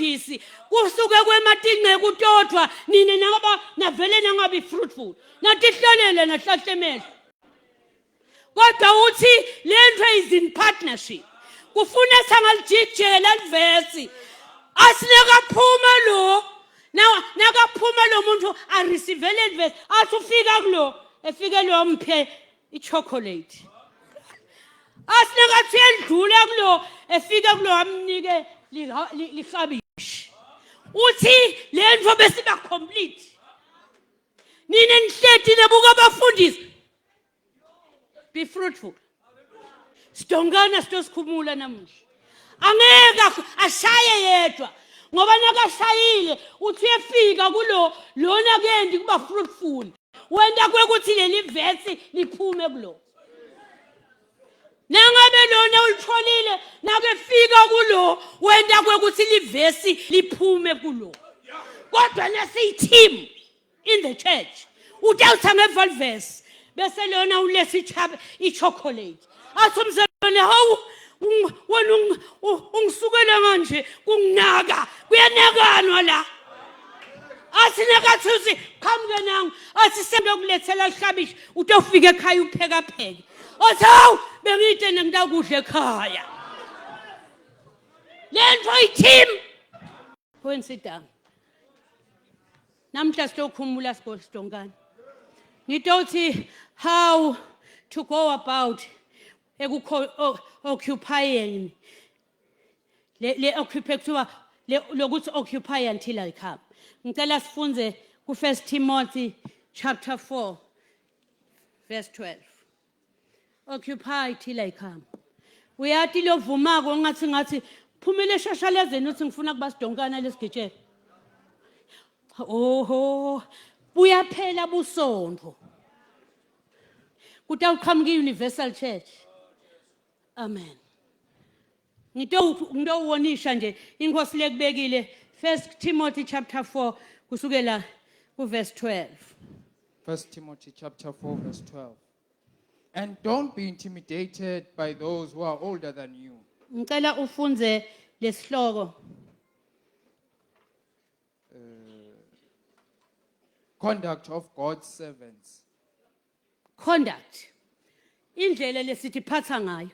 bafundisi kusuke kwematinceku todvwa nine nangaba navele nangabi fruitful natihlalele nahlahle emehlo. Kodwa uthi lento is in partnership. Kufuna sangalijijela livesi. Asinekaphuma lo. Nakaphuma lo muntu a receive le verse athi ufika kulo efike lo mphe ichocolate. Asinekathi edlula kulo efike kulo amnike liklabishi. Uthi lento besiba complete. Nina nihleti nebuka abafundisi. Be fruitful. Sidongana sitosikhumula namuhla. Angeke ashaye yedwa ngoba nakashayile uthi uyefika kulo lona kendi kuba fruitful. Wenta kwekuthi leli verse liphume kulo. Nangabe lona ulitholile nakefika kulo wenta kwekuthi livesi liphume kulo. Kodwa nasiyi-team in the church utawuthi angeva livesi bese lona uletha ichabe ichocolate athi umzalwane hawu wena ungisukela kanje kunginaka kuyanekanwa la athi nakathusi qhamuke nangu athi sengiyokulethela lihlabishi utofika ekhaya uphekapheke othi hawu bengiyitene ngitakudla ekhaya le nto i-team Kwensidanga. Namhla siyokhumula sidonkana. Ngitothi how to go about ekukho occupying le occupy kuthiwa lokuthi occupy until I come. Ngicela sifunze ku 1 Timothy chapter 4 verse 12. Occupy till I come. Uyati lovumako ngathi ngathi phumele eshashalezeni uthi ngifuna kuba sidonkana lesigitshela. Oho buyaphela busondo. Kutawuqhamuka i-Universal Church. Amen. Ngitowuwonisha nje inkosi lekubekile First Timothy chapter 4 kusukela ku verse 12. First Timothy chapter 4 verse 12. And don't be intimidated by those who are older than you. Ngicela ufunze lesihloko. Conduct of God's servants. Conduct. Indlela lesithi phatha ngayo.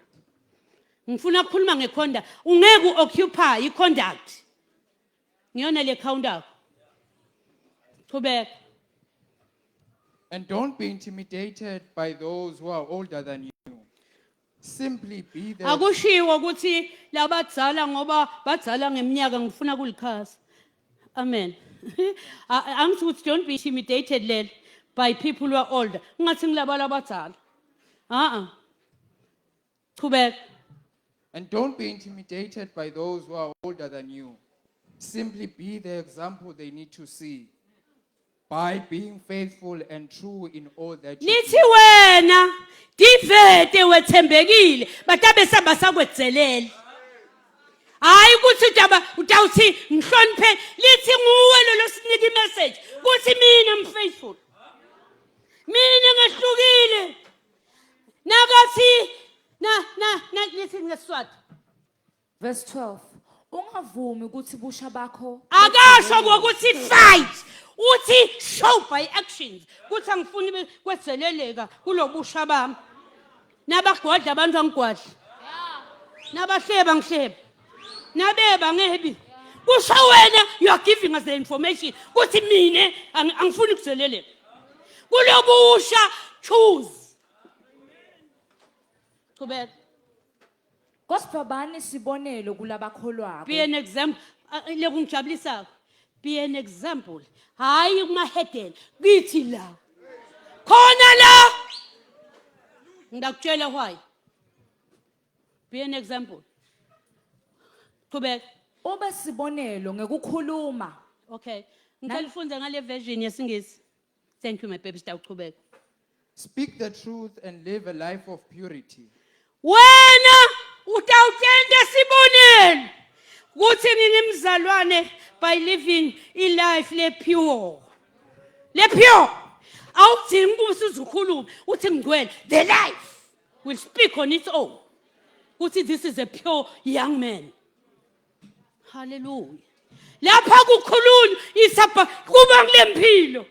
Ngifuna ukukhuluma ngeconduct. Ungeke uoccupy iconduct. Ngiyona le counter. Qhubeka. And don't be intimidated by those who are older than you. Simply be the Akushiwo ukuthi labadzala ngoba badzala ngeminyaka ngifuna kulichaza. Amen. Angithi ukuthi don't be intimidated lelo by people who are older. Ungathi ngilaba labadzala. Ah ah. Qhubeka. And don't be intimidated by those who are older than you. Simply be the example they need to see by being faithful and true in all that you Lithi do. wena divete wethembekile batabe sabasakwedzelela. Hayi ukuthi udaba utawuthi ngihloniphe lithi nguwe lo losinika imessage kuthi mina I'm faithful. Mina ngehlukile. Nakathi na na na lithi ngesiswati. Verse 12. Ungavumi ukuthi busha bakho Akasho kokuthi fight uthi show by actions kuthi angifuni kwedzeleleka kulobusha bami. Nabagwadla abantu angigwadli. Nabahleba ngihleba. Nabeba ngebi. Kusho wena you are giving us the information kuthi mina angifuni kudzeleleka. Kulobusha choose. Qhubeka. Kodwa bani sibonelo kulabakholwako. Be an example. Lekungijabulisako. Be an example. Hayi kumahedeni kithi la. Khona la. Ngidakutshela why. Be an example. Qhubeka. Ube sibonelo ngekukhuluma. Okay. Ngicela ufunde ngale version yesiNgisi. Thank you my baby sitawuchubeka. Speak the truth and live a life of purity. Wena utawutenta sibonelo kuthi ngingimzalwane by living i life le pure. Le pure. Awudingi ukuthi uzukhulume uthi ngigcwele the life will speak on its own. Kuthi this is a pure young man. Hallelujah. Lapha kukhulunywa isabha kuba kulempilo.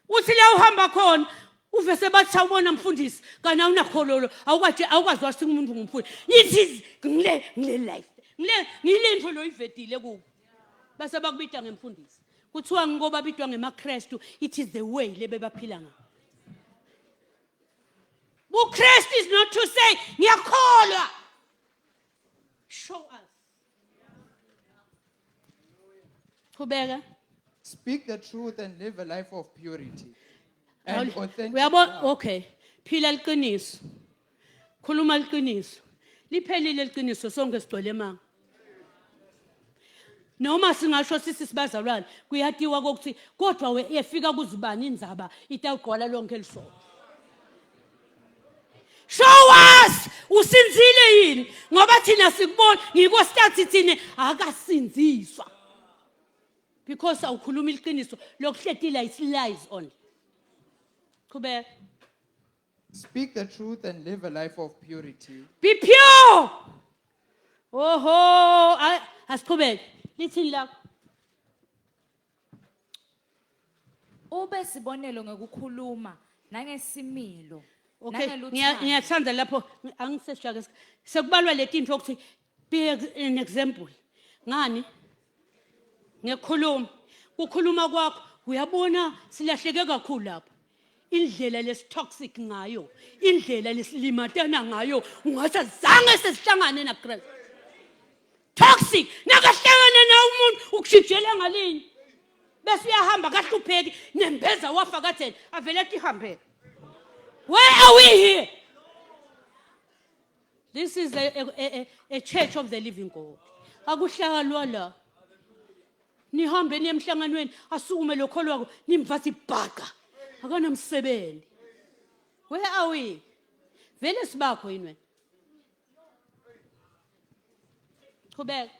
Uthi la uhamba khona uvese bathi sawubona mfundisi kana awunakhololo awukwazi awukwazi wathi umuntu ngumfundisi. Yithi ngile ngile life. Ngile ngile nto loyivedile kubo. Base bakubita ngemfundisi. Kuthiwa ngoba bidwa ngemaKristu it is the way lebebaphila ngayo. BuKristu is not to say ngiyakholwa. Show us. Qhubeka. Speak the truth and live a life of purity and authentic Uyabo love. okay. Phila liqiniso. Khuluma liqiniso. Liphelile liqiniso sonke sigcwele emanga. Noma singasho sisi sibazalwane kuyatiwa kokuthi kodwa we efika kuzibani indzaba itawugqwala lonke lisonto. Show us usinzile yini ngoba thina sikubona ngiko start thina akasinziswa. Because awukhuluma iqiniso lokuhletila is lies only. Qhubeka. Speak the truth and live a life of purity. Be pure. Oho, asiqhubeke. Lithini lakho? Ube sibonelo ngekukhuluma nangesimilo Okay, nangeluthando. ngiyathanda lapho angiseshake sekubalwa letinto ukuthi be an example. Ngani? Ngekukhuluma. Kukhuluma kwakho uyabona silahleke kakhulu lapho. Indlela lesitoxic ngayo, indlela lesilimatana ngayo, ungathi azange sesihlangane na Christ. Toxic, nakahlangane na umuntu ukushijela ngalinye. Bese uyahamba kahlupheki nembeza wafa katheni avele athi ihambele. Where are we here? This is a church of the living God. Akuhlalwa la. Nihambe niye emhlanganweni asukume lokholwako nimvathi bhaqa. Akanamsebenzi. Where are we? Vele sibakho yini wena? Qhubeka.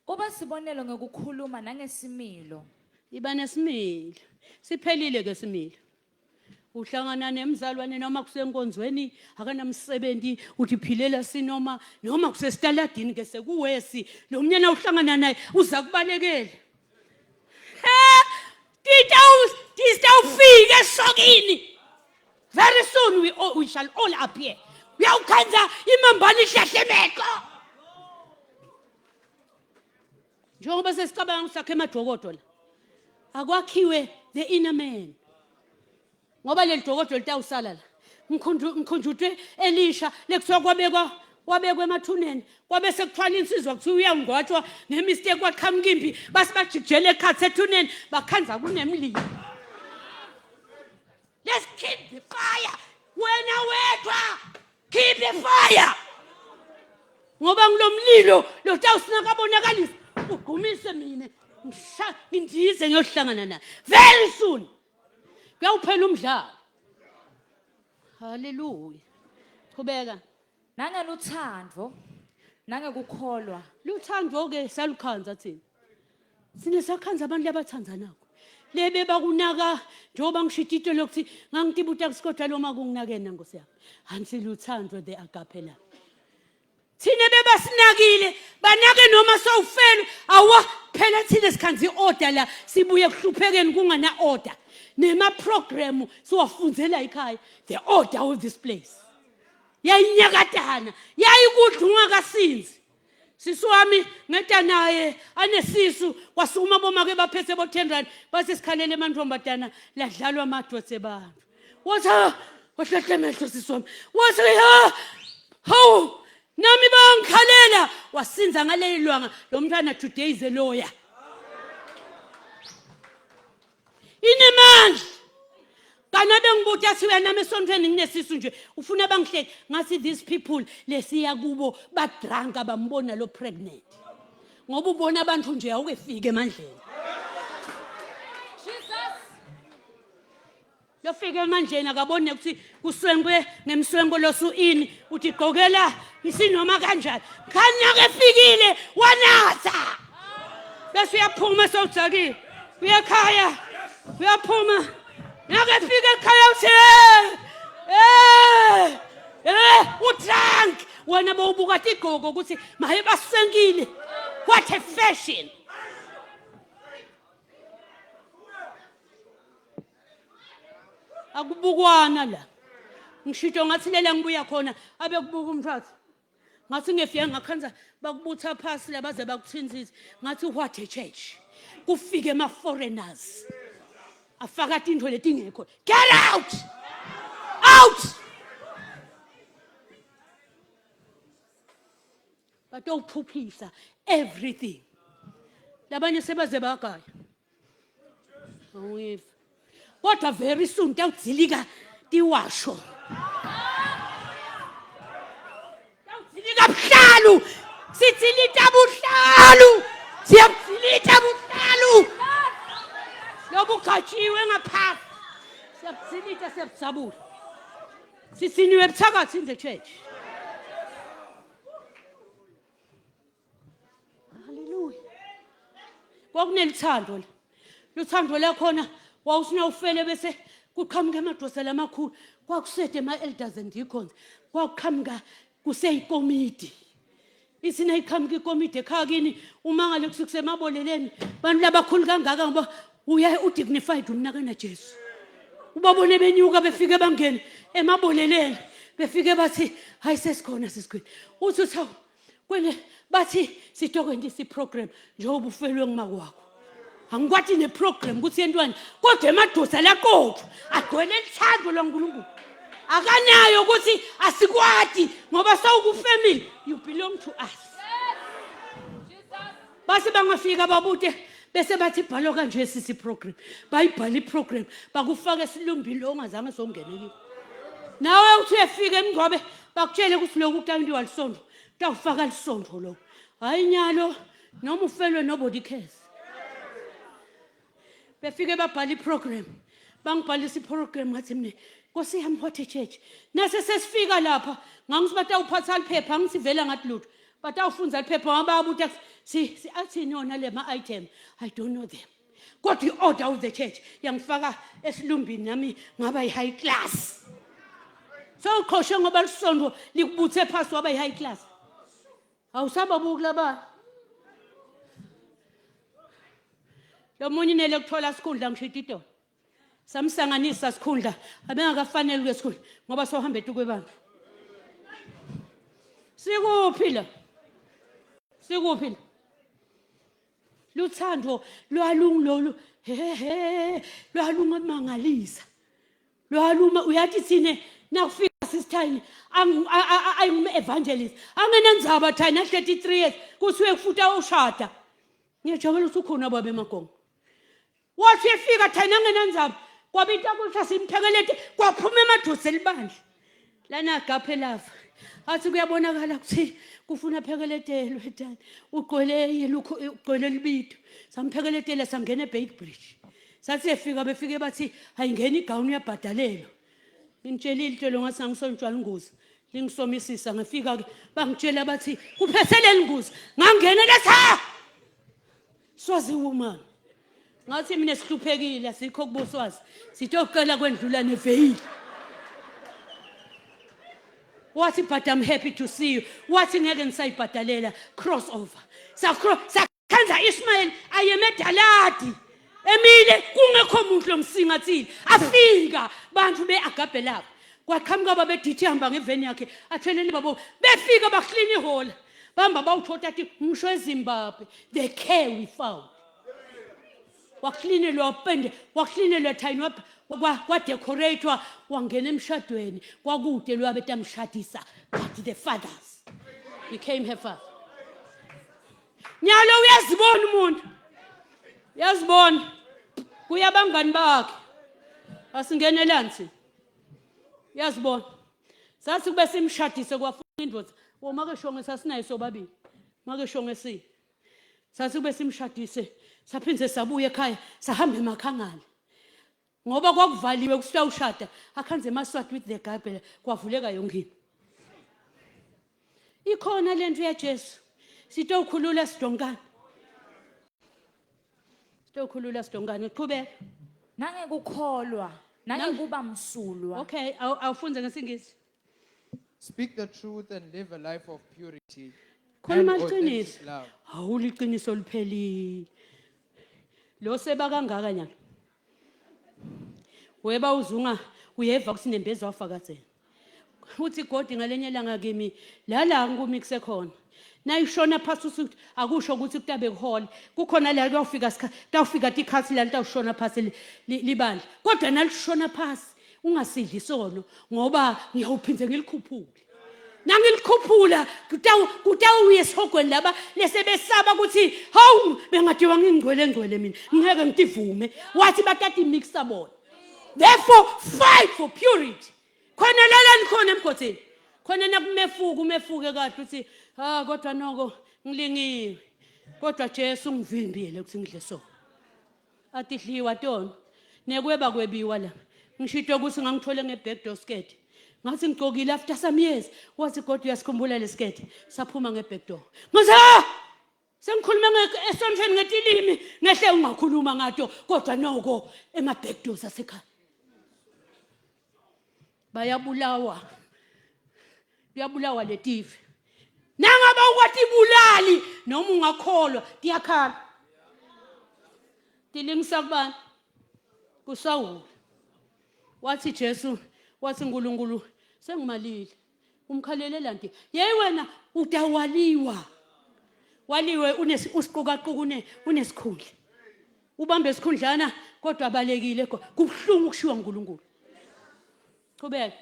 Ube sibonelo ngekukhuluma nangesimilo. Iba nesimilo. Siphelile ke similo. Uhlangana nemzalwane noma kusenkonzweni akanamsebenzi uthi philela sinoma noma kusesitaladini ke sekuwesi lo mnyana uhlangana naye uza kubalekela. He tita tita ufike esokini. Very soon we shall all appear. Uyawukhanza imambane ihlahle emehlo. Njengoba sesicabanga usakhe emajokodo la. Akwakhiwe the inner man. Ngoba leli jokodo litawusala la. Ngikhunjutwe elisha lekuthiwa kwabekwa wabekwa emathuneni kwabe sekuthwala insizwa kuthiwa uyangcwatshwa ngemistake kwaqhamuka impi base bajikijela ekhathi ethuneni bakhanza kunemlilo. Let's keep the fire. Wena wedwa keep the fire. Ngoba ngilomlilo lo tawusinakabonakalisa ugqumise mina ngindize ngiyohlangana naye very soon. Kuyawuphela umdlalo. Hallelujah. Qhubeka. Nangeluthando nangekukholwa. Luthando ke salukhanza thina. Sine sakhanza abantu abathandzanako. Lebe bakunaka njengoba ngisho into lokuthi ngangitibuta kusikodwa loma kunginakena Nkosi yami. Hansi luthando the agape love. Thina bebasinakile banake noma sowufelwe awa phela thina sikhanza iorder la sibuye kuhluphekeni kungana order. Nema program siwafundzela ekhaya the order of this place. Yayinyakatana yayikudla ungakasinzi. Sisi wami ngeta naye anesisu kwasukuma bomake baphethe bo 10 rand base sikhalele emantombazana ladlalwa amadodza ebantu. Wathi wahlahle emehlo sisi wami. Wathi ha hawu nami bangikhalela wasinza ngaleli lwanga lo mntwana today is a lawyer. Inemandla. Kana bengibuta athi wena nami esontweni nginesisu nje ufuna bangihleke ngathi these people lesiya kubo ba drunk abambona lo pregnant. Ngoba ubona abantu nje awukefike emandleni. Jesus. Lofika emandleni akabone ukuthi kuswenkwe ngemswenko losu ini uthi gqokela isinoma kanjani. Khanya kefikile wanatha. Bese uyaphuma sewujakile. Uyakhaya. Uyaphuma. Nakefika ekhaya uthi eh eh udrunk. Wena bowubuka tigqoko ukuthi maye basenkile. What a fashion. Akubukwana la. Ngishito ngathi lela ngibuya khona abekubuka umthathu. Ngathi ngefika ngakhanza bakubutha phasi la baze bakuthinzise. Ngathi what a church. Kufike ama foreigners. Afaka tintfo letingekho. Get out! Out! Batowuphuphisa everything. Labanye sebaze bagaya. Awuyiva. Kodwa very soon tawudzilika tiwasho. Tawudzilika buhlalu. Sidzilita buhlalu. Siyabudzilita buhlalu. Lobugatshiwe ngaphasi. Siyabudzilita siyabudzabula. Sisiniwe buthakathi in the church. Haleluya. Kwakunelithando la. Luthando lakhona wawusina ufele bese kuqhamuka amadoda lamakhulu kwakusede ama-elders and deacons kwakuqhamuka kuseyikomidi ithi nayiqhamuka ikomidi ekhaya kini umangale kusuke kusemaboleleni bantu labakhulu kangaka ngoba uyaye udignified umnakana Jesu ubabone benyuka befike bangene emaboleleni befike bathi hayi sesikhona sisikhwini uthi uthi kwene bathi sitokwentisa iprogram njengoba ufelwe ngumakwakho angikwati neprogram ukuthi yentwani kodwa emadoda laqotho agcwele lithando lwankulunkulu akanayo ukuthi asikwati ngoba sawukufamily you belong to us base bangafika babute bese bathi ibhalwa kanje sisi program bayibhala iprogram bakufaka esilumbini lo ongazange songene kiwo nawe uthi uyefika emngcwabe bakutshele ukuthi lokhu kutawintiwa lisondo kutawufaka lisondo lokho hhayi nyalo noma ufelwe nobody cares befike babhala iprogram bangibhalisa iprogram ngathi mina nkosi yami what a church nase sesifika lapha ngangithi batawuphatha liphepha angisivela ngathi lutho batawufunza liphepha ngoba bayabuta si si athini yona le ma-item i don't know them kodwa i-order of the church yangifaka esilumbini nami ngaba yi-high class sewuqhoshe ngoba lisondo likubuthe phasi waba yi-high class awusababuki laba lo munye inele kuthola sikhundla ngisho itolo samsanganisa sikhundla abengakafanele kuye sikhundla ngoba sohamba etukwebantu sikuphi la sikuphi la luthando lwalungilolu hehe lwalungamangalisa lwaluma uyathi thine nakufika sisithayini ayingum-evangelist angenandzaba thayini a-33 years kuthiwe kufuthi awushada ngiyajabula ukuthi ukhona baba emagongo wathi efika thayini angenandzaba kwabita kusha simphekelete kwaphuma emadosi elibandla lana gaphe lava athi kuyabonakala ukuthi kufuna phekeletelwe dani ugcwele yelukho ugcwele libido samphekeletela sangena eBeitbridge sathi efika befike bathi ayingena igawuni uyabhadalelwa ngimtshelile itshelo ngathi angisontshwala ingozi lingisomisisa ngafika ke bangitshela bathi kuphetheleni ingozi ngangena letha Swazi woman. Ngathi mina sihluphekile asikho kuboswazi. Sitocela kwendlula neveyili. Wathi but I'm happy to see you. Wathi ngeke ngisayibhadalela crossover. Sakhenza Ismael ayeme daladi. Emile kungekho muntu lomsingathile. Afika bantu beagabe lapho. Kwaqhamuka babedithi hamba ngeveni yakhe athelele babo befika baklina ihola. Bamba bawuthota athi ngisho eZimbabwe the care we found. Waklinelwa wapende, waklinelwa thayini kwadecoratewa wangena emshadweni kwakude lwabe tamshadisa but the fathers became her father. Nyalo uyazibona umuntu. Uyazibona. Kuya abangani bakhe. Asingenelani thina. Uyazibona. Sathi kube simshadise kwafuna indoda. Woma ke shonge sasinaye sobabili. Make shonge si. Sathi kube simshadise saphinde sabuya ekhaya sahamba emakhangala. Ngoba kwakuvaliwe kusitha ushada akhanze emaswati with the guy phela kwavuleka yonke into. Ikhona lento yaJesu. Sitokhulula sidonkana. Sitokhulula sidonkana qhubeka. Nangekukholwa, nangekuba msulwa. Okay, awufunze ngesingisi. Speak the truth and live a life of purity and Khuluma authentic iqiniso. love. Hawu, liqiniso liphelile. Lo seba kangaka nyalo. Weba uzunga uyeva kusinembeza wafakazela. Uthi godi ngalenye ilanga kimi la ngikumi kusekhona. Nayishona phasi usuthi akusho ukuthi kutabe kuhola. Kukhona la kuyofika kuyofika tikhathi la litawushona phasi libandla. Kodwa nalishona phasi ungasidli isono ngoba ngiyawuphinde ngilikhuphule. Nangilikhuphula kutawuya esihogweni laba lesebesaba ukuthi hawu, bengadiwa ngingcwele ngcwele mina ngeke ngitivume. Wathi batata imixa bona. Therefore fight for purity. Khona lala nikhona emgodini, khona nakumefuka umefuke kahle uthi ha, kodwa noko ngilingiwe, kodwa Jesu ungivimbile ukuthi ngidle so atidliwa tona nekweba kwebiwa la. Ngishito ukuthi ngangithole nge-backdoor skirt, ngathi ngigcokile after some years, wathi kodwa uyasikhumbula le skirt saphuma nge-backdoor. Ngathi ah, sengikhulume esontweni ngetilimi ngehle ungakhuluma ngato, kodwa noko ema-backdoors asekhaya bayabulawa, kuyabulawa letive. Nangabe ukwatibulali noma ungakholwa tiyakhala, tilingisa kubani? KuSawuli. Wathi Jesu, wathi uNkulunkulu, sengimalile umkhalele lanti yeyi wena utawaliwa waliwe usiqukaquka unesikhundla ubambe esikhundlana kodwa abalekile, kubuhlungu ukushiwa uNkulunkulu. Qhubeka.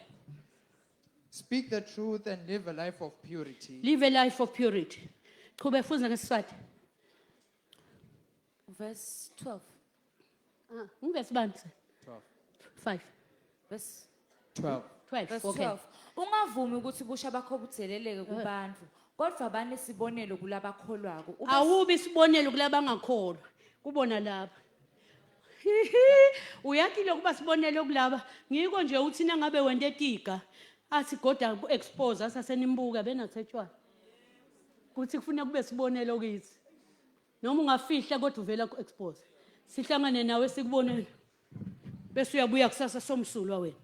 Speak the truth and live a life of purity. Live a life of purity. Qhubeka, fuza ngeSiswati. Verse 12. Ah, ngivesi bani? 12. 5. Verse 12. 12. Verse Okay. 12. Ungavumi ukuthi busha bakho budzeleleke kubantu, kodwa banesibonelo kulabakholwako. Awubi isibonelo kulabangakholwa kubona lapha. Uyathi lokuba sibonelo kulaba ngiko nje uthi nangabe wente etiga athi goda expose asasenimbuka benathetshwana kuthi kufuna kube sibonelo kithi. Noma ungafihla kodwa uvela ku expose, sihlangane nawe sikubonele, bese uyabuya kusasa somsulwa wena.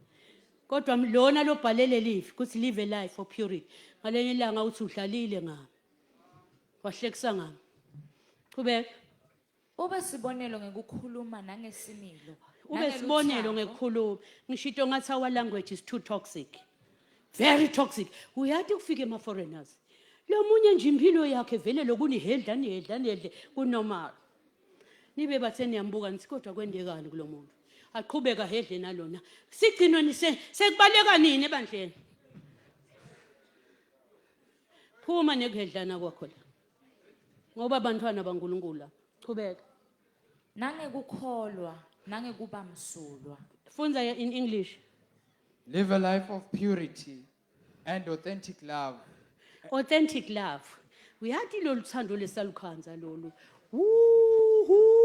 Kodwa lona lobhalele live kuthi live a life of purity, ngalenye ilanga uthi udlalile ngami, wahlekisa ngami. Qhubeka. Ube sibonelo ngekukhuluma nangesimilo. Ube sibonelo nangeluthando. Ngekukhuluma ngishito ngathi our language is too toxic, very toxic. Uyathi kufike ema-foreigners, lo munye nje impilo yakhe vele lokunihedla nihedla nihedle kunormal, nibe bathe niyambuka nithi kodwa kwendekani kulo muntu, aqhubeka hedle nalona sigcinwe sekubaleka nini ebandleni. Phuma nekuhedlana kwakho la ngoba abantwana baNkulunkulu la. Chubeka. Nangekukholwa, nangekuba msulwa. Fundza in English. Live a life of purity and authentic love. Authentic love. Uyathi lolu thando lesalukhanza lolu. Wuhu!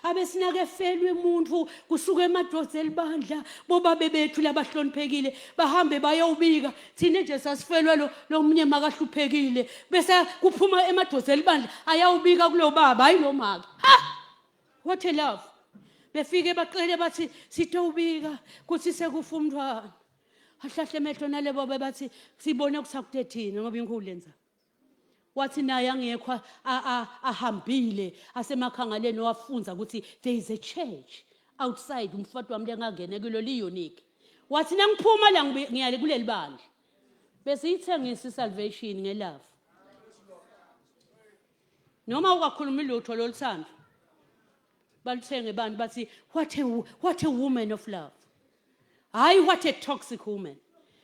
Abesinake felwe umuntu kusuka emadoda elibandla, bobabe bethu labahloniphekile bahambe bayowubika. Thina nje sasifelwa lo lomunye makahluphekile bese kuphuma emadoda elibandla ayawubika kulo baba, hayi lo maka. Ha! What a love. Befike baqele bathi sitowubika kuthi sekufa umntwana. Ahlahle emehlo nalebo bathi sibone kusakute thina ngoba inkulu lenza. Wathi naye angekho ahambile asemakhangaleni wafunza ukuthi there is a church outside umfati wami lengangena kulo li-unique. Wathi nangiphuma la ngiyale kuleli bandla. Bese ithengisa isalvation ngelove. Noma ungakhulumi lutho loluthando. Baluthenge abantu bathi what a woman of love. Hayi, what a toxic woman.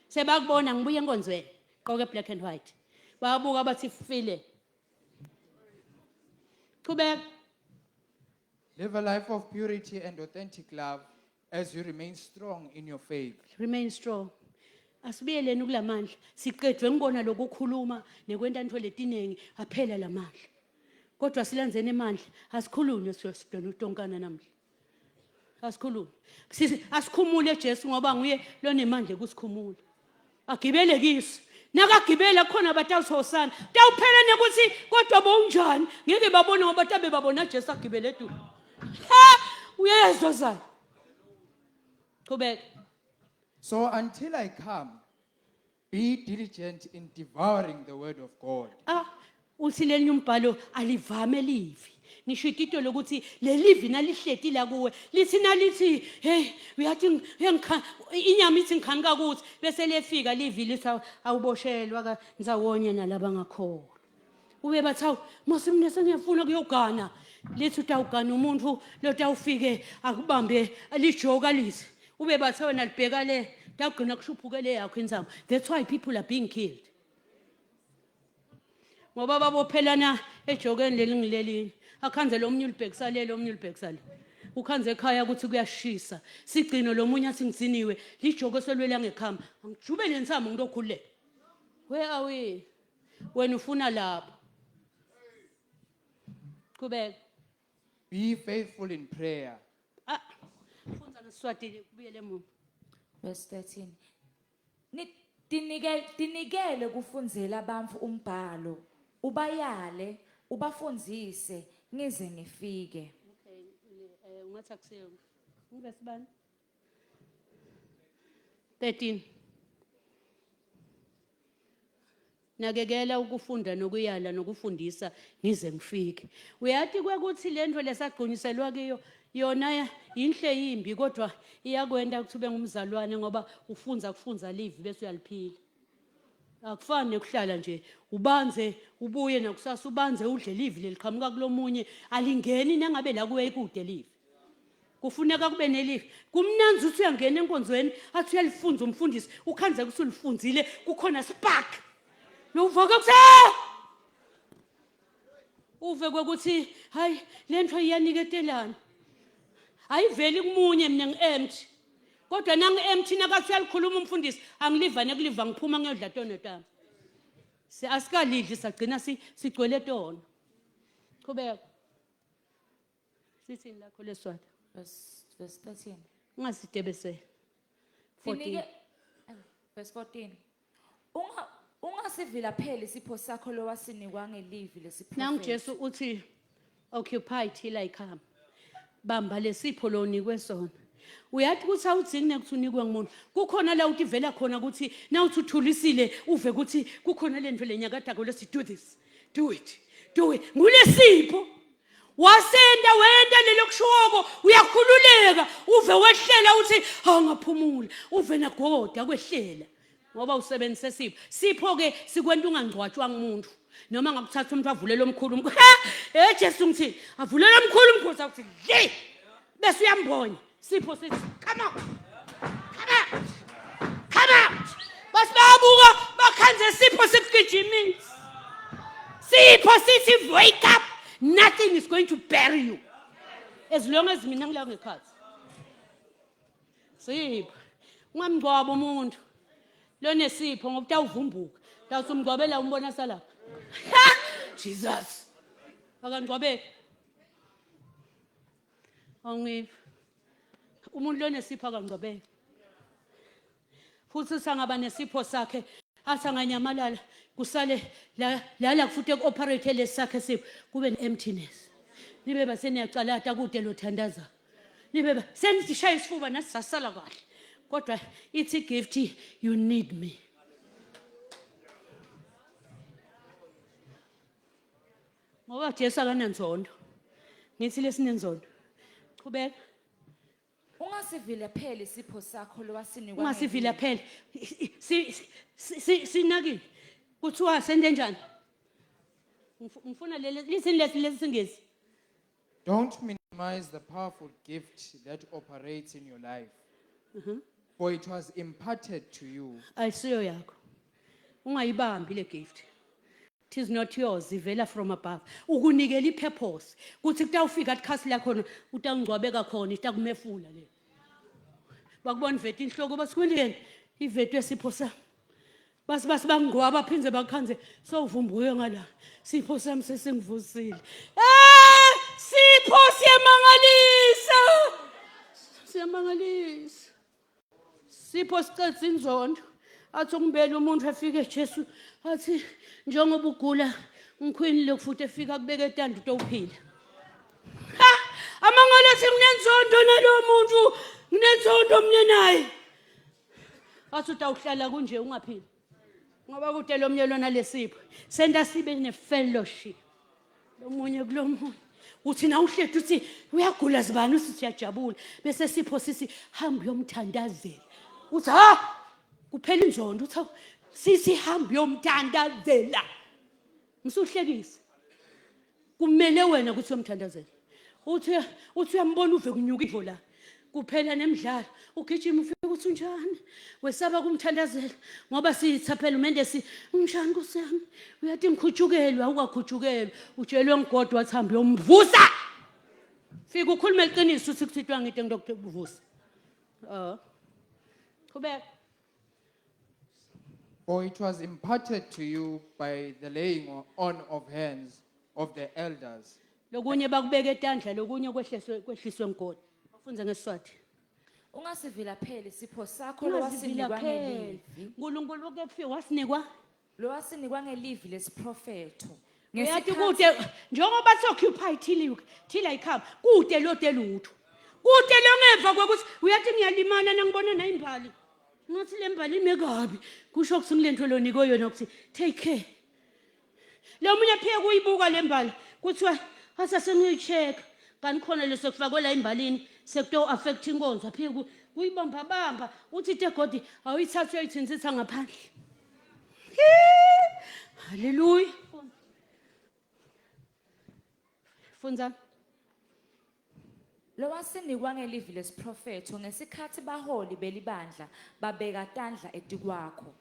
Sebakubona ngibuye enkonzweni gqoke black and white. Bayabuka bathi file. Qhubeka. Live a life of purity and authentic love as you remain strong in your faith. Remain strong. Asibuyeleni kulamandla. Siqedwe ngibona lokukhuluma nekwenta into letiningi aphela lamandla. Kodwa silandzeni emandla, asikhulunywe siyodona utonkana namhla. Asikhulume. Asikhumule Jesu ngoba nguye lonemandla ekusikhumula. Agibele kiso. Nakagibela khona batawuthosana. Tawuphela nekuthi kodwa bowunjani? Ngeke babone ngoba tabe babona Jesu agibele eduze. Ha! Uyezwa zana. Qhubeka. So until I come, Be diligent in devouring the word of God. Ah, uthi lenye umbhalo alivame livi. Ngisho itito lokuthi lelivi nalihleti la kuwe lithi nalithi hey uyathi inyama ithi ngikhanuka kuthi bese lefika livi lithi awuboshelwa ka ndzawonye nalaba ngakholwa. Ube bathi awu mase mina sengiyafuna kuyogana lithi utawugana umuntu lotawufike akubambe lijoka lithi ube bathe wena libheka le tawugcina kushuphukele yakho inzamo. That's why people are being killed. Ngoba babophelana ejokeni leli ngilelinye akhanze lo munye ulibhekisa lelo omunye ulibhekisa le ukhanze ekhaya ukuthi kuyashisa sigcino lo munye athi ngigciniwe lijoko selwela ngekhama angijube le nsamo ngitokhululeka. Where are we? Wena ufuna lapho. Qhubeka. Be faithful in prayer. Ah, fundza ngeSiswati kubuyele emuva. Verse 13. Tinikele kufundzela bantfu umbhalo, ubayale, ubafundzise ngize ngifike. Okay, ungathi akusiyo. Ngivesi bani? 13. Nakekela ukufunda nokuyala nokufundisa ngize ngifike. Uyathi kwekuthi lento lesagqunyiselwa kiyo yona yinhle yimbi kodwa iyakwenda ukuthi ube ngumzalwane ngoba ufunza kufunza live bese uyaliphila. Akufani nekuhlala nje ubanze ubuye nakusasa ubanze udle live leliqhamuka kulomunye alingeni nangabe la kuwe ikude live. Kufuneka kube nelive. Kumnanzi uthi uyangena enkonzweni athi uyalifunza umfundisi ukhanze ukuthi ulifunzile kukhona spark. Novuka kuthi uve kwekuthi hayi lento iyaniketelana. Ayiveli kumunye mina ngi-empty. Kodwa nangi-empty nakathi uyalikhuluma umfundisi angiliva nekuliva ngiphuma ngiyodla tono tami. Asikalidli sagcina sigcwele tono. Qhubeka. Sithini lakho leswati? Verse 13. Ungasidebeseli. 14. Verse 14. Ungasivilapheli isipho sakho lowasinikwa ngelivi lesiprofethi. Nangu Jesu uthi occupy till I come. Bamba lesipho lonikwe sona. Uyathi ukuthi awudzingi nekuthi unikwe ngumuntu. Kukhona la uthi vela khona ukuthi nawuthi uthulisile uve ukuthi kukhona lento lenyakadako lesi do this. Do it. Do it. Ngulesipho. Wasenda wenda lelo kushuwoko uyakhululeka uve wehlela uthi awungaphumula uve nagoda kwehlela ngoba usebenzise sipho. Sipho ke sikwenta ungangcwatshwa ngumuntu. Noma ngakuthatha umuntu avulele omkhulu umkhulu. Eh Jesu ngithi avulele omkhulu umkhulu sakuthi le bese uyambonya. Sipho sithi come out. Come out. Come out. Basi bayabuka bakhanze sipho sikugijimisa. Sipho sithi wake up. Nothing is going to bury you. As long as mina ngila ngekhathi. Sipho. Ungamngcwaba umuntu. Lonesipho ngoba utawuvumbuka. Utawusumngcwabela umbona salapha. Jesus. Akangcwabeki. Awungiva. Umuntu lonesipho akangcwabeki. Futhi sangaba nesipho sakhe athi anganyamalala kusale la la futhi operate lesakhe sipho kube ne-emptiness. Nibe baseniyacalata kude lo thandaza. Nibe senithi shaya isifuba nathi sasala kahle. Kodwa ithi gift you need me. Ngoba Jesu akananzondo. Ngithi lesinenzondo. Qhubeka. Ungasivilapheli isipho sakho lowasinikwa. Ungasivilapheli. Sinakile. Kuthiwa sente njani? Ngifuna leli lithini lesi lesingezi. Don't minimize the powerful gift that operates in your life. For it was imparted to you. Ayisiyo yakho. Ungayibambi le gift. It is not yours, ivela from above. Ukunikela ipurpose. Kuthi kutawufika ikhasi lakhona utangcwabeka khona itakumefula le. Bakubona iveti inhloko basikweleni iveti esipho sami. Basi basi bangcwaba phindze bakhanze sowuvumbuke ngala. Sipho sami sesingivusile. Sipho siyamangalisa. Siyamangalisa. Sipho sicetha inzondo. Athi ukumbela umuntu efike Jesu athi njengoba ugula ngikhwini lokufuthi efika kubeka etanda utophila. Ha! Amangalo athi nginenzondo nalo muntu, nginenzondo mina naye. Athi utawuhlala kunje ungaphili. Ngoba kude lomnye lona lesipho senta sibe ne-fellowship lomunye kulomunye. Uthi na uhleti uthi uyagula zibani, uthi siyajabula, bese sipho sisi hamba uyomthandazela. Uthi ha, kuphela inzondo. Uthi hawu, sisi hamba uyomthandazela. Msuhlekise, kumele wena ukuthi uyomthandazela. Uthi uyambona uve kunyuka ivo la, kuphela nemidlalo, ugijima ufike ukuthi unjani, wesaba kumthandazela ngoba sithaphela umende si unjani nkosi yami, uyathi ngikhutshukelwe. Awukakhutshukelwa, utshelwe ngigodwa wathi hambe uyomvusa. Fika ukhulume iqiniso, uthi kuthitwa ngide ngidokuthe. Oh, qhubeka. For it was imparted to you by the laying on of hands of the elders. Lokunye bakubeka etandla, lokunye kwehliswe ngigodi. Bafunze ngeSiswati. Ungasivilapheli sipho sakho lowasinikwa Ungazivilapheli. ngelivi. Unkulunkulu uke kufike wasinikwa. Lowasinikwa ngelivi lesiprofetho. Uyathi kude njengoba si-occupy till I come, kude lode lutho, kude lo ngemva kwekuthi uyathi ngiyalimala nangibona nayimbali ngathi le mbali ime kabi, kusho ukuthi ngile nto lonikwe yona ukuthi take care. Lo munye phike kuyibuka le mbali, kuthiwa asasengiyoyi-check-a kanti khona leso kufakwe la embalini sekuto-affect inkonzo. Aphike kuyibamba bamba, uthi tegodi awuyithathe uyoyithinsitha ngaphandle. Haleluya. Fundza. Lowasinikwa ngelivi lesiprofetho ngesikhathi baholi belibandla babeka tandla etikwakho.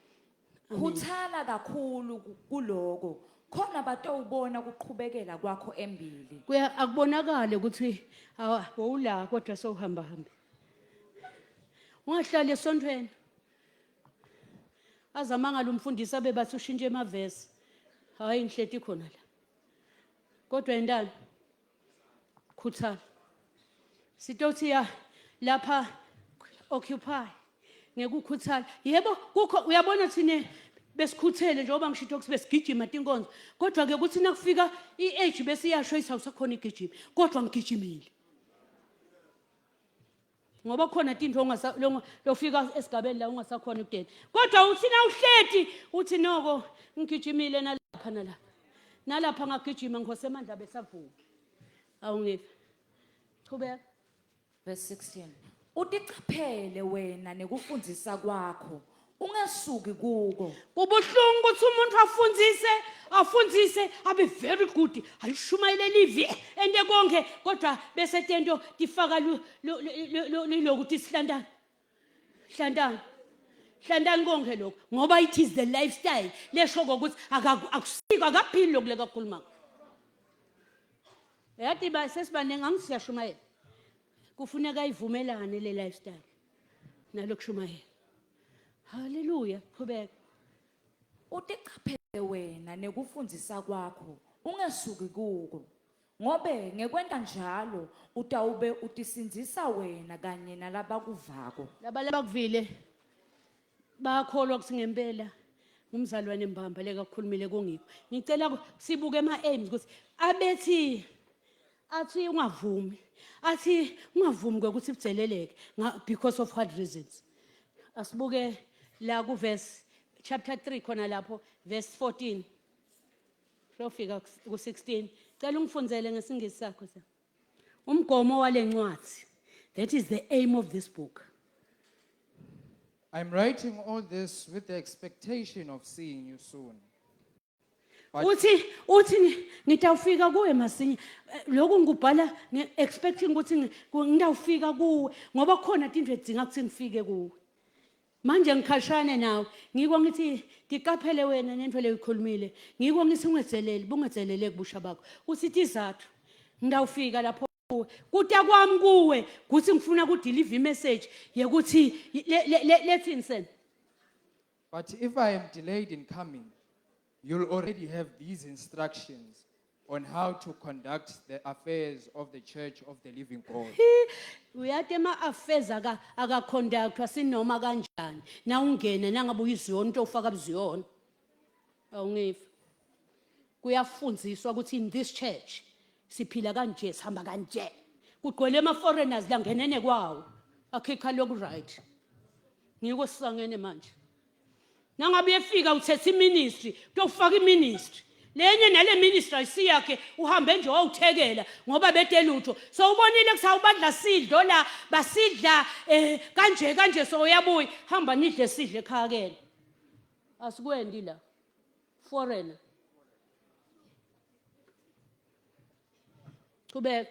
Khuthala kakhulu kuloko khona batowubona kuqhubekela kwakho embili. Kuya akubonakale ukuthi wowula kodwa sowuhamba hambe. Ungahlali esontweni. Azamanga lo mfundisi abe bathi ushintshe emavesi. Hayi, ngihleti khona la. Kodwa endani? Khuthala. Sitothi ya lapha occupy ngekukhuthala. Yebo, kukho uyabona thine besikhuthele njengoba ngishito ukuthi besigijima tinkonzo. Kodwa ke kuthi nakufika i-age bese iyasho isawusakhona igijima. Kodwa ngigijimile. Ngoba khona tintfo lofika esigabeni la ungasakhona ukudela, kodwa uthi na uhleti uthi noko ngigijimile nalapha nalapha nalapha ngagijima ngihose amandla besavuka. Awungiva, chubeka. Verse 16. Utichaphele wena nekufundzisa kwakho, ungesuki kuko. Kubuhlungu ukuthi umuntu afundzise afundzise abe very good, alishumayele livi ente konke, kodwa bese tento tifaka lilokuthi sihlantana hlantana hlantani konke lokho, ngoba it is the lifestyle lesho ukuthi akusiko, akaphili lokhu lekakhulumako. Yathi ba sesibaningi, angisiyashumayela, kufuneka ivumelane le lifestyle nalokushumayela. Haleluya, qhubeka. Utichaphele wena nekufundzisa kwakho, ungesuki kuko. Ngobe ngekwenta njalo utawube utisindzisa wena kanye nalabakuvako. Laba labakuvile bayakholwa ukuthi ngempela ngumzalwane mbamba lekakhulumile kungikho. Ngicela sibuke ema-aims ukuthi abethi athi ungavumi, athi ungavumi kwekuthi budzeleleke because of what reasons. Asibuke la ku-verse chapter 3 khona lapho verse 14 siyofika ku-16. Cela ungifundzele ngesingisi sakho sa. Umgomo wale ncwadi, that is the aim of this book. I'm writing all this with the expectation of seeing you soon. But Uthi ngitawufika kuwe masinya. Lokhu ngikubhala nge-expecting ukuthi ngitawufika kuwe ngoba khona tintfo edzinga ukuthi ngifike kuwe. Manje ngikhashane nawe, ngiko ngithi tiqaphele wena nento leyikhulumile, ngiko ngithi ungetseleli, bungetseleleki busha bakho. Uthi tizathu ngitawufika lapho kuwe, kuta kwami kuwe kuthi ngifuna kudeliver imessage yekuthi lethini sena. But if I am delayed in coming, you'll already have these instructions on how to conduct the affairs of the church of the living God. Uyathi ema-affairs akaconductwa sinoma kanjani na ungene nangabe uyiziyona into ofaka buziyona. Awungiva, kuyafundziswa ukuthi in this church siphila kanje, sihamba kanje. Kugcwele ama-foreigners langenene kwawo akhikha loku right, ngiko sisangene manje. Nangabe uyefika uthethe iministry, kuyofaka iministry. Lenye nale ministry ayisiyakhe, uhambe nje wawuthekela ngoba bete lutho. So ubonile ukuthi awubadla sidlo la, basidla kanje kanje, so uyabuya, hamba nidle sidle ekhaya kena. Asikwendi la. Foreigner. Qhubeka.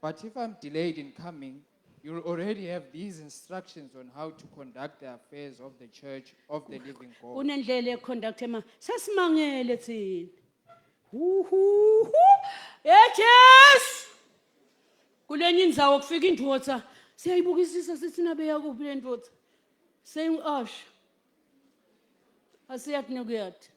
But if I'm delayed in coming, you'll already have these instructions on how to conduct the affairs of the church of the living God. Kunendlela econduct ema sesimangele thina. Hu hu hu. Eh Jesu. Kulenye indzawo kufika indvodza, siyayibukisisa sithi nabe yakuphi le ndvodza. Same ash. Asiyathi nokuyathi.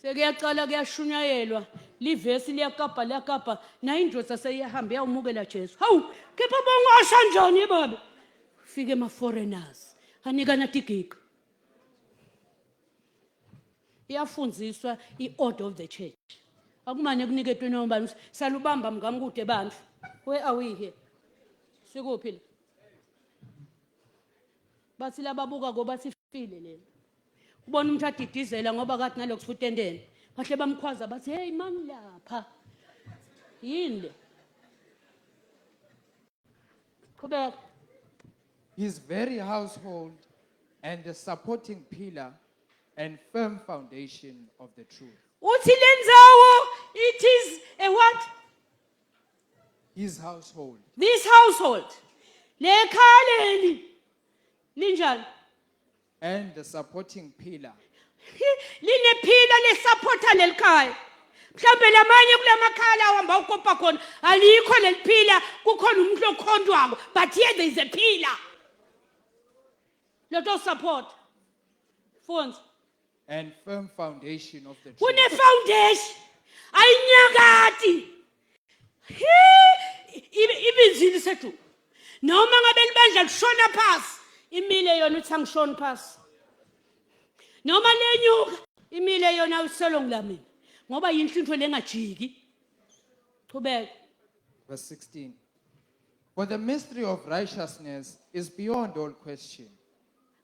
Sekuyaqala kuyashunyayelwa, livesi liyakapa liyakapa, nayo indvodza seyiyahamba iyawumukela Jesu. Hawu, kepha bongasha njani babe? Fike ema foreigners, anikana tigiqa. Iyafundziswa i-order of the church. Akumane kuniketwe noma bani, salubamba mngamkude bantu. Where are we here? Sikuphi la? Bathi lababuka ko bathi file lena. Ubona umuntu adidizela ngoba kade nalokhu futendeni. Bahle bamkhwaza bathi hey mani lapha. Yini le? Qhubeka. His very household and the supporting pillar and firm foundation of the truth. Uthi lendzawo it is a what? His household. This household. Lekhaya leli linjani? And the supporting pillar. Linephila lesupporta lelikhaya. Mhlambe lamanye kulamakhaya lawa hamba ukopa khona alikho leliphila, kukhona umuntu okhontwako, but here there is a pillar. Leto support. Phones. And firm foundation of the truth. Kune foundation. Ayinyakati. He ibinzile sethu. Noma ngabe libandla lishona phasi, imile yona uthi angishoni phasi. Noma lenyuka, imile yona uselo ngilamina. Ngoba yinhle into lengajiki. Qhubeka. Verse 16. For the mystery of righteousness is beyond all question.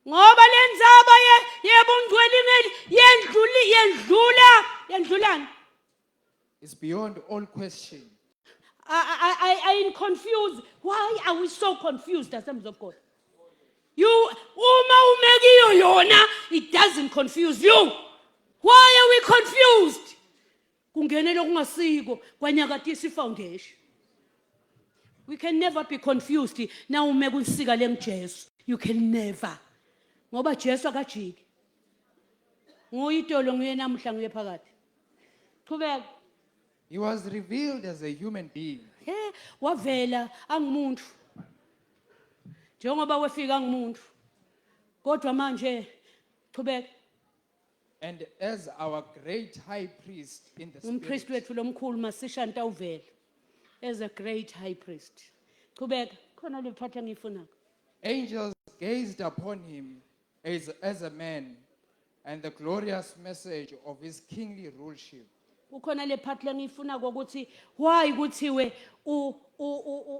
Ngoba lenzaba yebungcwele yendluli yendlula yendlulani. It's beyond all question. I am confused. Why are we so confused, Assemblies of God? You, uma umekiyo yona, it doesn't confuse you. Why are we confused? Kungenela okungasiko kwanyakatisa ifoundation. We can never be confused. Na ume kunsika lengiJesu. You can never. Ngoba Jesu akajiki. Nguye itolo, nguye namuhla, nguye phakathi. Qhubeka. He was revealed as a human being. He, wavela angumuntu. Njengoba wefika angumuntu. Kodwa manje qhubeka. And as our great high priest in the Umpriest spirit. wethu lomkhulu masishanta uvela as a great high priest. Qhubeka, khona le part engiyifunayo. Angels gazed upon him as a man, and the glorious message of his kingly ruleship. Kukhona le part lengiyifuna ukuthi why kuthiwe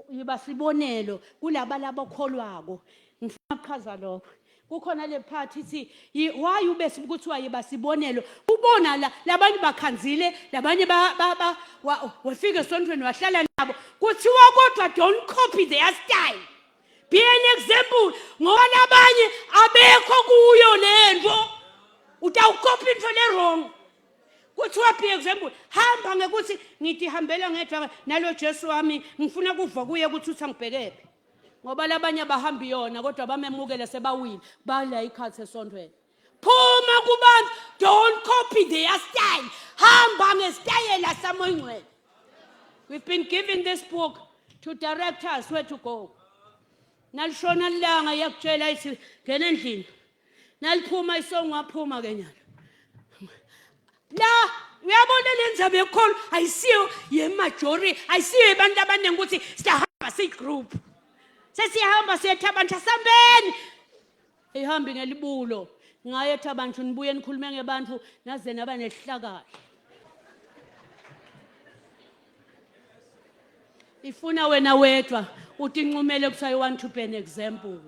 yiba sibonelo kulaba labakholwako. Ngifuna ukuchaza lokho. Kukhona le part ithi why ube kuthiwa yiba sibonelo. Ubona la labanye bakhanzile, labanye ba wafika esontweni wahlala nabo. Kuthiwa kodwa don't copy their style. Be an example ngoba labanye abekho kuyo lento. Utawucopy into le wrong. Kuthiwa be example, hamba ngekuthi ngithi hambela ngedwa nalo Jesu wami, ngifuna kuva kuye ukuthi uthi angibhekephi. Ngoba labanye abahambi yona kodwa bamemukele sebawile, bala ikhathi esontweni. Phuma kubantu, don't copy their style. Hamba ngesitayela samoyingcwele. We've been given this book to direct us where to go. Nalishona ilanga iyakutshela ithi ngena endlini. Naliphuma isongo waphuma ke nyalo. La uyabona le ndzaba yekholo ayisiyo yemajority, ayisiyo yabantu abaningi ukuthi siyahamba siyigroup. Sesiyahamba siyetha abantu asambeni. Ihambi ngelibulo. Ngayetha abantu nibuye nikhulume ngebantu naze naba nehlakala. Ifuna wena wedwa uthi incumele ukuthi I want to be an example.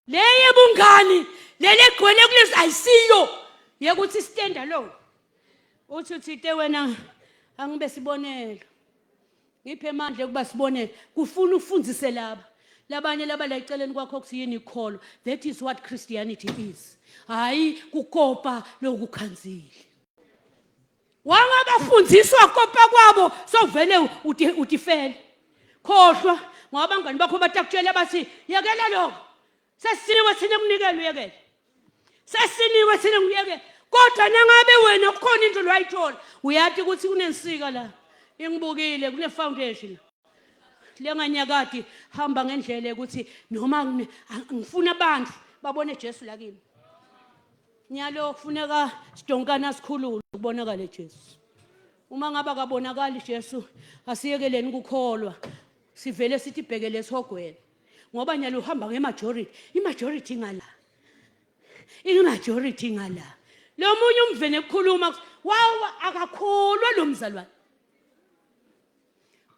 Leye bungani lele gcwele kulezi ayisiyo yekuthi stand alone. Uthi uthite wena angibe sibonelo. Ngiphe amandla ukuba sibonelo. Kufuna ufundise laba. Labanye laba la eceleni kwakho kusiyini ikholo. That is what Christianity is. Hayi kukopa lokukhanzile. Wangabafundiswa kopa kwabo sovele utifele. Khohlwa ngoba abangani bakho batakutshela bathi yekela lokho. Sesiniwe thina kunikela uyekele. Sesiniwe thina nguyekele. Kodwa nangabe wena kukhona into lwayithola uyathi ukuthi kunensika la. Ingibukile kune foundation. Lenganyakadi hamba ngendlela ukuthi noma ngifuna abantu babone Jesu la kimi. Nyalo kufuneka sidonkana sikhulule kubonakale Jesu. Uma ngabe akabonakali Jesu asiyekeleni ukukholwa. Sivele sithi bhekele esihogweni. Ngoba nyalo uhamba ngemajority, imajority ngala. Imajority ngala. Lo munye umvene ukukhuluma wawa akakholwa lo mzalwane.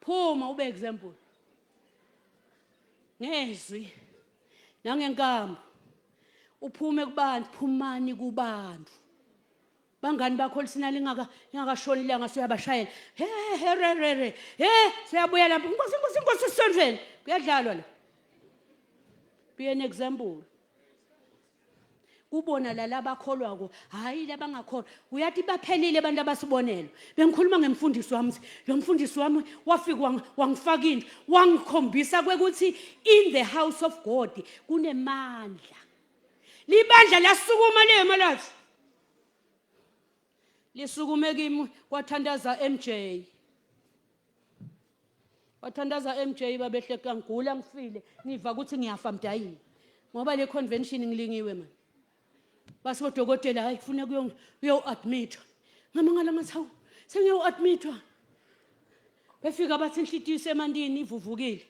Phuma ube example. Ngezwi nangenkambo uphume kubantu phumani kubantu bangani bakho lisina lingaka lingakashoni ilanga suyabashayela he he re re re he siyabuya lapho inkosi inkosi inkosi sontweni kuyadlalwa la be an example kubona la labakholwako hayi labangakholwa uyathi baphelile abantu abasibonelo bengikhuluma ngemfundisi wami lo mfundisi wami wafika wangifaka into wangikhombisa kwekuthi in the house of God kunemandla libandla lasukuma lema lathi lisukume kimi kwathandaza MJ wathandaza MJ babehle kangigula ngifile ngiva ukuthi ngiyafa mdayini ngoba le convention ngilingiwe manje base bodokotela hayi kufuna kuyo-admithwa ngamangala ngathi hawu sengiyowu-admithwa befika bathi inhlitiyo isemantini ivuvukile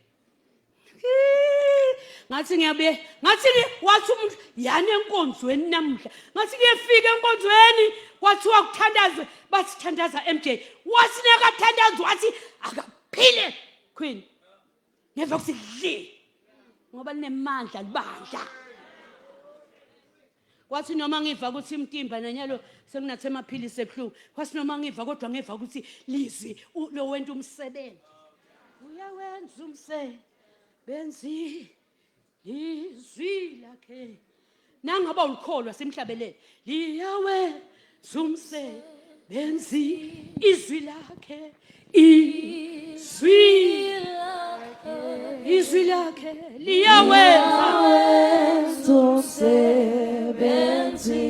ngathi ngiyabe ngathi wathi umuntu yani enkonzweni namuhla ngathi ngiyefika enkonzweni kwathiwa kuthandazwe bathi thandaza MJ wathi nakathandaza wathi akaphile queen ngeva kuthi dli ngoba linemandla libandla kwathi noma ngiva ukuthi imtimba nanyalo senginathe amaphilisi ebuhlungu kwathi noma ngiva kodwa ngiva ukuthi lizwi lo wenta umsebenzi uyawenza umsebenzi lizwi lakhe nangaba ulikholwa simhlabelele liyawenza umsebenzi izwi lakhe izwi izwi lakhe liyawenza umsebenzi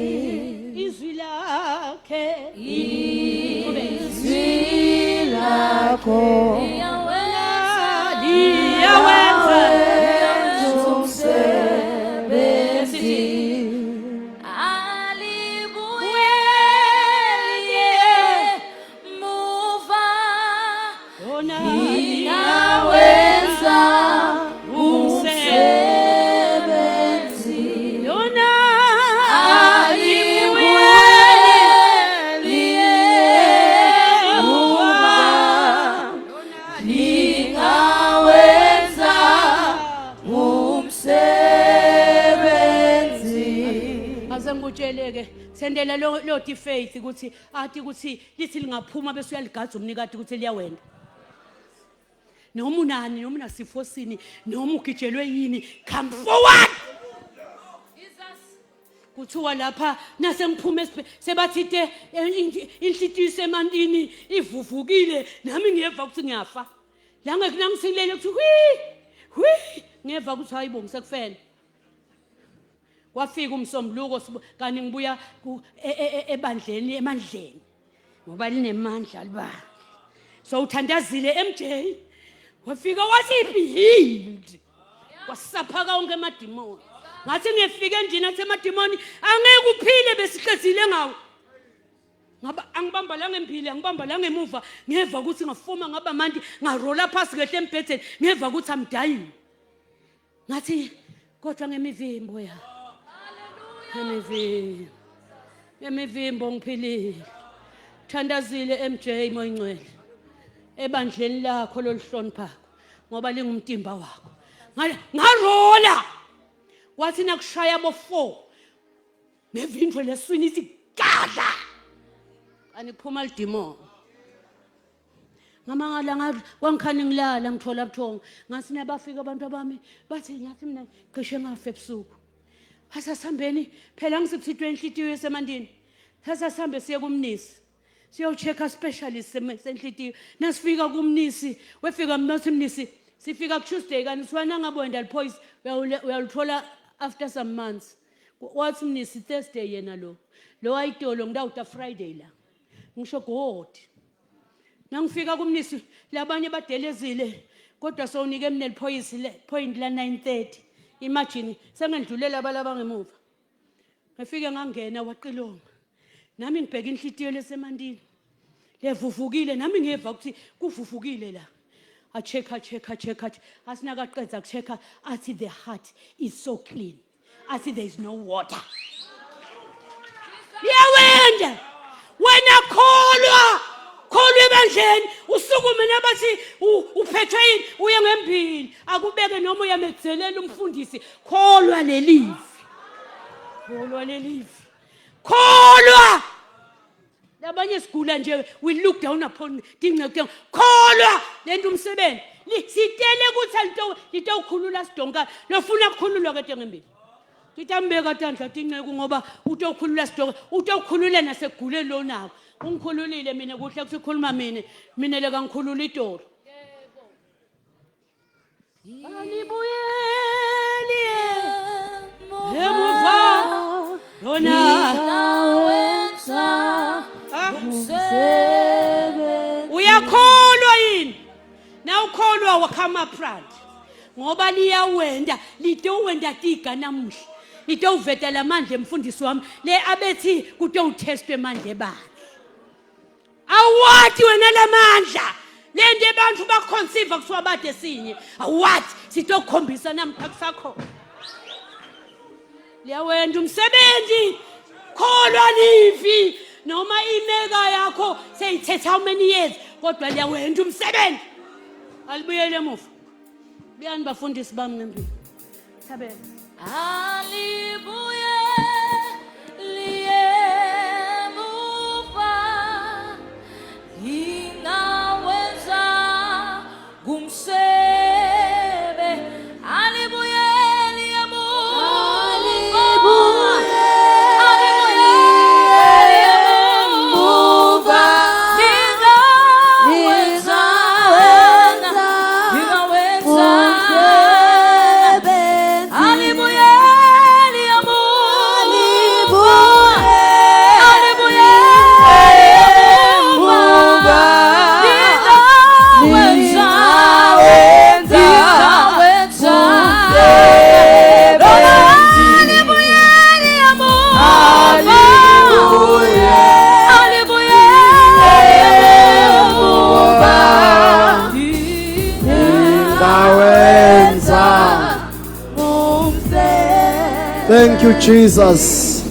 izwi lakhe izwi lakho liyawenza umsebenzi Alibuyele muva lona lingawenza umsebenzi umsebenzi lona alibuyeli emuva lingawenza umsebenzi Ase ngikutsheleke sendela lo lo faith ukuthi athi ukuthi lithi lingaphuma bese uyaligadza umnikati ukuthi liyawenda noma unani noma unasifo sini noma ugijelwe yini come forward kuthiwa lapha nasengiphume sebathite eh, inhlitiyo isemantini ivuvukile nami ngiyeva ukuthi ngiyafa la ngekunangisilele ukuthi hwi hwi ngiyeva ukuthi hayi bo ngisekufele Kwafika umsombuluko kanti ngibuya e, e, e, ebandleni emandleni ngoba linemandla libandla. So uthandazile MJ wafika wathi be healed. Wasaphaka wonke amadimoni. Ngathi ngiyefika endlini athi amadimoni angeke uphile besiqedile ngawo. Ngaba angibamba la ngembili angibamba la ngemuva ngeva ukuthi ngafoma ngaba mandi ngarola phasi ngehle embhedeni ngeva ukuthi I'm dying. Ngathi kodwa ngemivimbo ya. Ngemivimbo. Ngemivimbo ngiphilile. Thandazile MJ moyingcwele. Ebandleni lakho loluhloniphako ngoba lingumtimba wakho. Ngarola. Wathi nakushaya bo-4 ngevindwe leswini ithi gadla, kanti kuphuma lidimoni. Ngamangala, kwangikhani ngilala ngithola buthongo. Ngathi nabafika abantu abami bathi, ngathi mina cishe ngafa ebusuku. Asasihambeni phela, ngisikuthithwe inhlitiyo esemandini. Sasasihambe siye kumnisi, siyocheck-a specialist senhlitiyo. Nasifika kumnisi, wefika mnathi mnisi, sifika ku-Tuesday, kanti siwana ngabe wenda liphoyisa uyaluthola after some months. Wathi mnisi Thursday, yena lo ayitolo ngidawuta Friday la. Ngisho God, nangifika kumnisi labanye badelezile, kodwa sowunike mina liphoyisi le point la 9:30. Imagine, sengendlulela abalaba ngemuva. Ngifike ngangena, waqilonga, nami ngibheka inhlitiyo lesemandini levuvukile, nami ngiyeva ukuthi kuvuvukile la. A-check-a, check-a, check-a, asinakaqedza ku-check-a, athi the heart is so clean, athi there is no water. Liyawenda wena, kholwa, kholwa ebandleni, usukume nabathi uphethwe yini, uye ngembili akubeke noma uyamedzelela umfundisi. Kholwa lelivi, kholwa lelivi, kholwa. Labanye sigula nje, we look down upon tinceku. Kholwa lento umsebenzi. Sitele ukuthi alito litawukhulula sidonka lofuna kukhululwa kede ngembili. Titambeka tandla tinceku ngoba utokhulula sidonka, utokhulula nasekuguleni lonako. Ungikhululile mina kuhle kuthi khuluma mina, mina leka ngikhulula itolo. Alibuyeli emuva lona. Ah. Uyakholwa yini? Nawukholwa, wakhama front ngoba liyawenda, litowenda tiga namuhla, litowuveta lamandla emfundisi wami le abethi kutowuthestwa emandla ebandla. Awuwathi wena lamandla lento abantu baconceive kuthiwa bade sinye, awuwathi sitokukhombisa namhla kusakhona. Liyawenda umsebenzi, kholwa livi noma imeka yakho seyithethe how many years, kodwa liyawenda umsebenzi, alibuyele emuva. Buyani bafundisi bami ngempilo, thabela. Alibuye liyemuva, ingawenza kumsebe. Alibuye liyemuva, alibuye liyemuva, ingawenza, ingawenza. Alibuye liyemuva, alibuye liyemuva, ingawenza, ingawenza. Alibuye liyemuva, alibuye liyemuva, Ingawenza. Thank you, Jesus.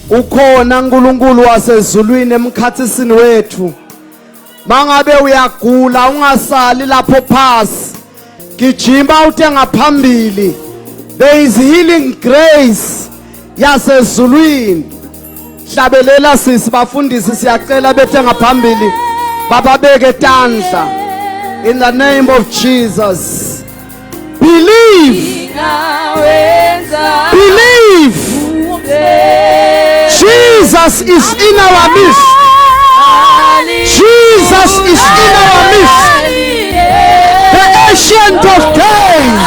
Ukhona uNkulunkulu wasezulwini emkhathisini wethu. Mangabe uyagula, ungasali lapho phasi. Gijima ute ngaphambili. There is healing grace yasezulwini. Hlabelela sisi, bafundisi siyacela bethe ngaphambili bababeke tandla. In the name of Jesus. Believe. Believe. Jesus is in our midst. Jesus is in our midst. The Ancient of Days.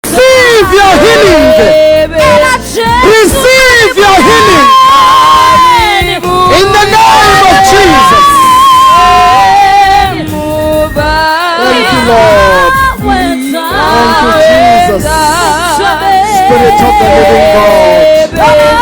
Receive your healing. Receive your healing. In the name of Jesus. Thank you, Lord. Thank you, Jesus. Spirit of the living God.